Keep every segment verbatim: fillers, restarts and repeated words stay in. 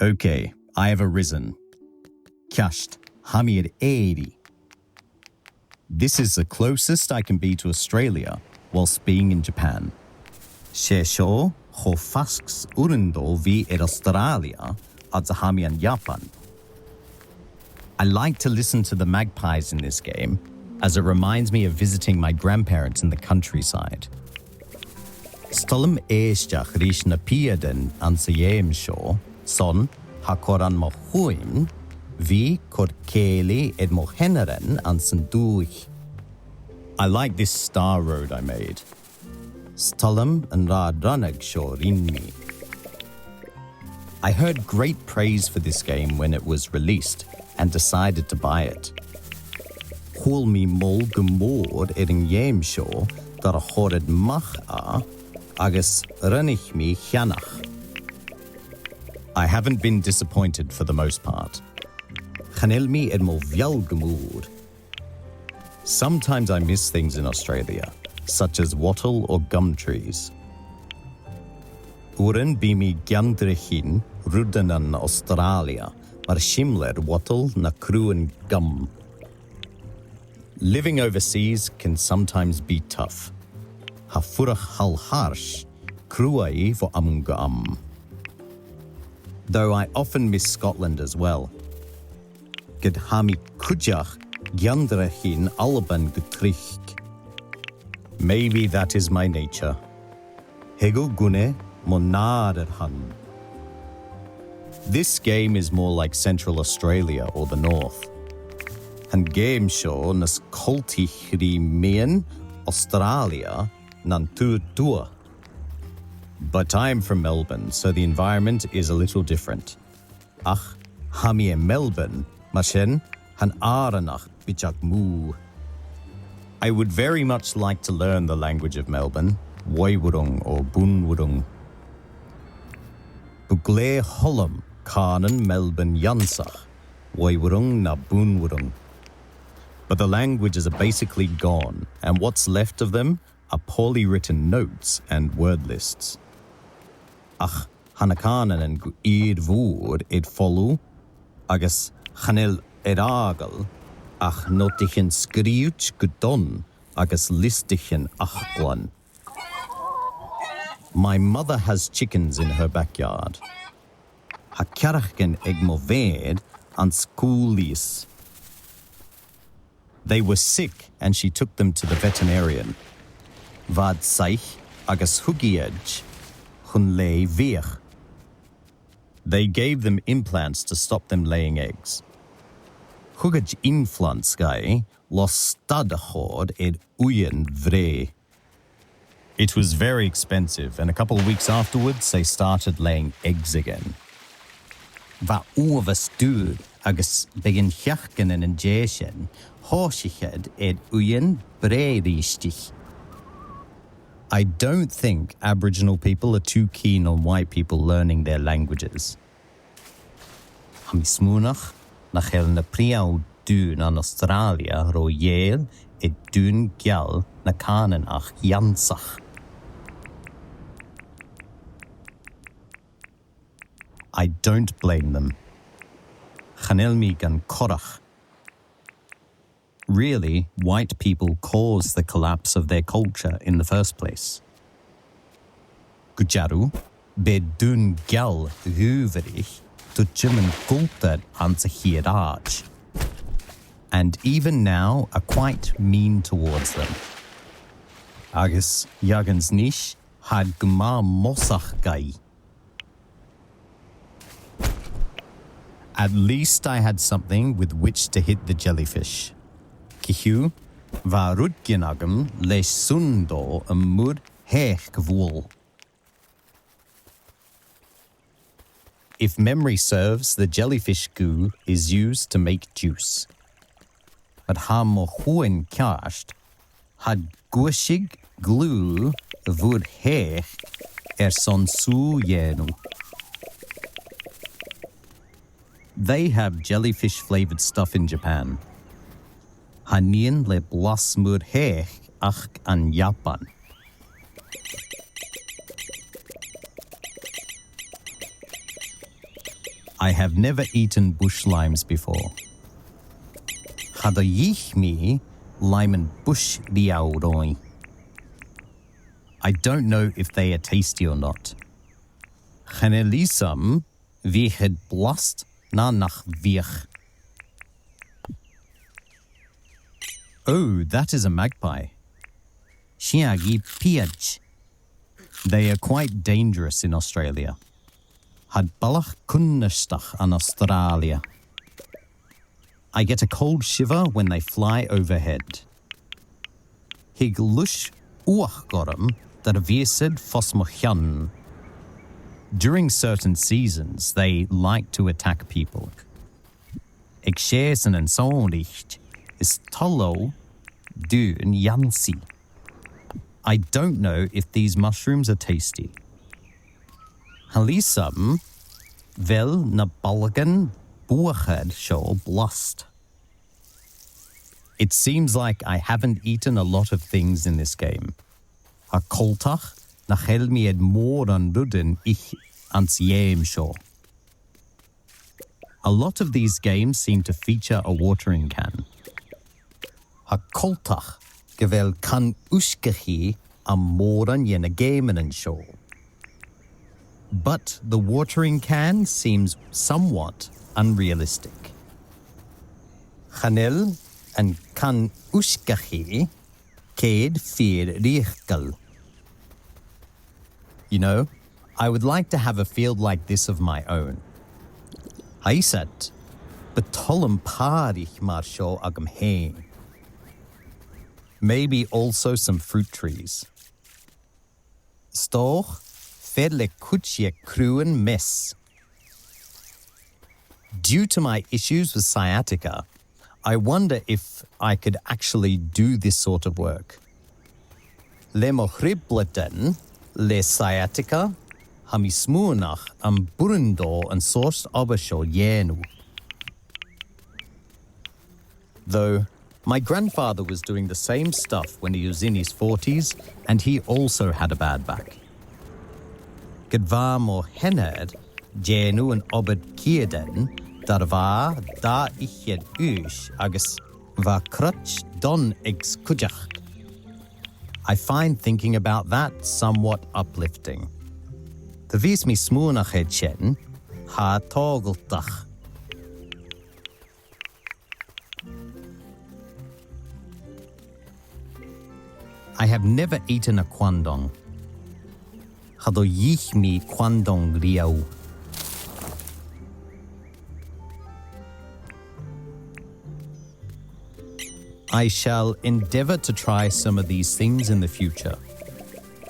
Okay, I have arisen. Ceart, tha mi air èirigh. This is the closest I can be to Australia whilst being in Japan. 'S e seo cho fasg 's urrainn dhomh bhith air Australia fhad 's a tha mi ann an Japan. I like to listen to the magpies in this game, as it reminds me of visiting my grandparents in the countryside. 'S toil leam èisteachd ris na piadan anns a' gheama seo, 's ann tha còir ann mo chuim bhith cur cèilidh air mo sheanairean anns an dùthaich. I like this star road I made. 'S toil leam an rathad rannag seo a rinn mi. I heard great praise for this game when it was released and decided to buy it. Chuala mi moladh gu mòr air an geama seo dar a chuir iad a-mach e agus rinneadh mi a cheannach. I haven't been disappointed for the most part. Chan eil mi air mo mheall gu mòr. Sometimes I miss things in Australia, such as wattle or gum trees. Uaireannan bidh mi ag ionndrainn rudan ann an Australia, mar similear wattle no craobhan gum. Living overseas can sometimes be tough. Tha fuireach thall thairis cruaidh bho àm gu àm. Though I often miss Scotland as well. Ged tha mi cuideachd ag ionndrainn Alba gu tric. Maybe that is my nature. Thig thu gu mo nàdar thall. This game is more like Central Australia or the North. An geama seo nas coltaiche ri meadhan Australia nan taobh tuath. But I'm from Melbourne, so the environment is a little different. Ach tha mi à Melbourne, mar sin, tha an àrainneachd bitheadh mòr. I would very much like to learn the language of Melbourne, Woiwurrung or Boonwurrung. Bu glè thoil leam cànan Melbourne ionnsaich, Woiwurrung na Boonwurrung. But the languages are basically gone, and what's left of them are poorly written notes and word lists. Ach tha na cànanan gu ìre mhòr air falbh, agus chan eil air fhàgail ach notaichean sgrìobhte gu dona agus liostaichean fhaclan. My mother has chickens in her backyard. Tha cearcan aig mo mhàthair anns a' chùl-lìos. They were sick and she took them to the veterinarian. Bha iad saich agus thug i iad chun lèidh bhiadh. They gave them implants to stop them laying eggs. Thug iad implants dhaibh mus stad a' chòir air uighean bhrèagha. It was very expensive, and a couple of weeks afterwards they started laying eggs again. Bha uabhas daoine agus beagan sheachdainean an dèidh sin, thòisich iad air uighean brèagha a-rithist. I don't think Aboriginal people are too keen on white people learning their languages. Tha mi a' smaoineachadh nach eil na prìomh daoine ann an Astràilia ro dhèidheil air daoine geal na cànan ionnsaigh. I don't blame them. Chan eil mi gan coireach. Really, white people caused the collapse of their culture in the first place. Gu dearbh, b' e daoine geal dhùmhairich a thug an cultar anns a' chiad àite. And even now are quite mean towards them. Agus dh'fhaodte a-nis, tha iad gu math mosach dhaibh. At least I had something with which to hit the jellyfish. Co-dhiù, bha rudeigin agam leis-san dha am muir-shèithich a bhualadh. If memory serves, the jellyfish goo is used to make juice. But tha mo chuimhne ceart, tha iad a' guiseachd glaodh a' mhuir-shèithich airson sùgh a dhèanamh. They have jellyfish-flavoured stuff in Japan. Chan eil nì le blas muir-shèithich ach ann an Iapan. I have never eaten bush limes before. Cha do dh'ith mi laimean buis riamh roimhe. I don't know if they are tasty or not. Chan eil fhios agam bhiodh iad blasta no nach biodh. Oh, that is a magpie. Sin agad pìob. They are quite dangerous in Australia. Tha iad balach cunnartach ann an Astràilia. I get a cold shiver when they fly overhead. Thig luis fhuachd orm dar a bhios iad fos mo cheann. During certain seasons, they like to attack people. Aig sìosan an sònraichte, is toil leotha daoine ionnsaigh. I don't know if these mushrooms are tasty. Chan eil fhios agam, a bheil na balgan buachair seo blasta. It seems like I haven't eaten a lot of things in this game. Tha e coltach nach eil mi air mòran rudan ithe anns a' gheama seo. A lot of these games seem to feature a watering can. Tha e coltach gu bheil can-uisgeachaidh ann am mòran de na geamannan seo. But the watering can seems somewhat unrealistic. Chan eil an can-uisgeachaidh ceud fìor fhrìochdail. You know, I would like to have a field like this of my own. Tha fhios agad, bu toil leam pàirc mar seo agam fhèin. Maybe also some fruit trees. 'S dòcha, fear le cuid de chraobhan meas. Due to my issues with sciatica, I wonder if I could actually do this sort of work. Le mo thrioblaidean le sciatica, tha mi a' smaoineachadh am b' urrainn dhomh an seòrsa obair seo a dhèanamh. Though my grandfather was doing the same stuff when he was in his forties, and he also had a bad back. Ged a bha mo sheanair a' dèanamh an obair cheudan dar a bha e dà fhichead aois agus bha croit donn aige cuideachd. I find thinking about that somewhat uplifting. Tha fhios, bha mi a' smaoineachadh air sin, tha e toghaltach. I have never eaten a quandong. Cha do dh'ith mi quandong riamh. I shall endeavour to try some of these things in the future.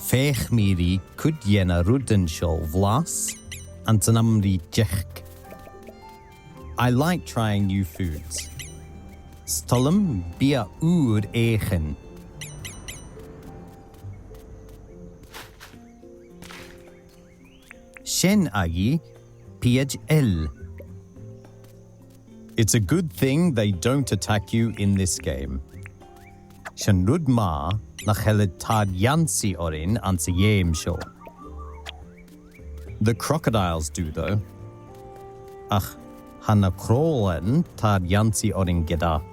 Feuch mi ri cuid dhe na rudan seo a bhlàths anns an àm ri teachd. I like trying new foods. 'S toil leam biadh ùr fheuchainn. Sin agaibh pìob eile. It's a good thing they don't attack you in this game. 'S e rud math nach eil iad a' toirt ionnsaigh oirnn anns a' gheama seo. The crocodiles do, though. Ach tha na cròilearan a' toirt ionnsaigh oirnn cuideachd.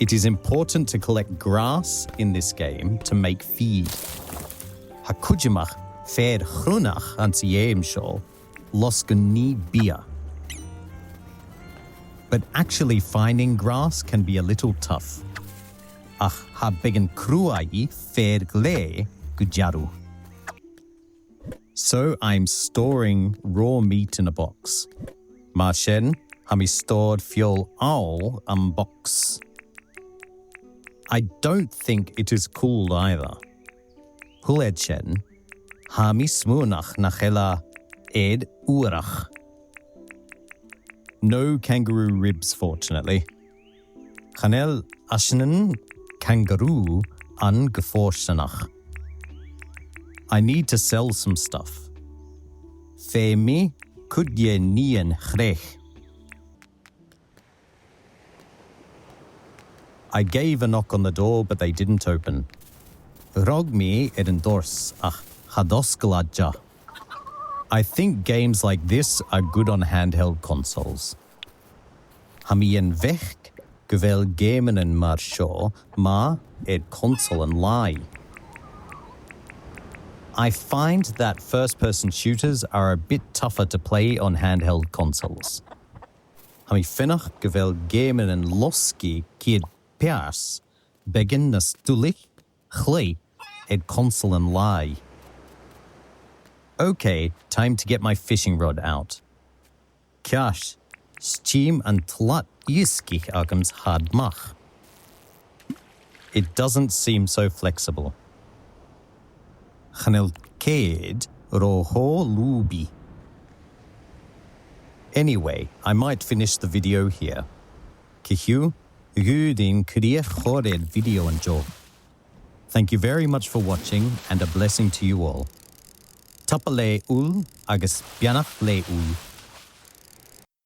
It is important to collect grass in this game to make feed. Tha cuideam fear chruinneach anns a' gheama seo, losgann biadh. But actually finding grass can be a little tough. Ach tha beagan cruaidh fear glè gu dearbh. So I'm storing raw meat in a box. Mar sin, tha mi a' stòradh feòil fhathast ann am box. I don't think it is cooled either. Chuala sinn, tha mi a' smaoineachadh nach eil e air uarach. No kangaroo ribs, fortunately. Chan eil aisnean kangaroo ann gu fortanach. I need to sell some stuff. Feumaidh mi cuid dhe nighean chreach. I gave a knock on the door, but they didn't open. Ghnog mi air an doras ach cha do dh'fhosgail iad e. I think games like this are good on handheld consoles. Tha mi den bheachd gu bheil geamannan mar seo math air consoilean-làitheil. I find that first-person shooters are a bit tougher to play on handheld consoles. Tha mi a' faireachdainn gu bheil geamannan losgaidh ceud pearsa beagan nas duilghe a chluich air consolean-làitheil. Okay, time to get my fishing rod out. Ceart, 's tim an t-slat iasgaich agamsa a-mach. It doesn't seem so flexible. Chan eil cead ro cho lùbadh. Anyway, I might finish the video here. Cia chuige, gum bi crìoch chòir air video an-diugh. Thank you very much for watching and a blessing to you all. Tapadh leibh uile agus beannachd leibh uile.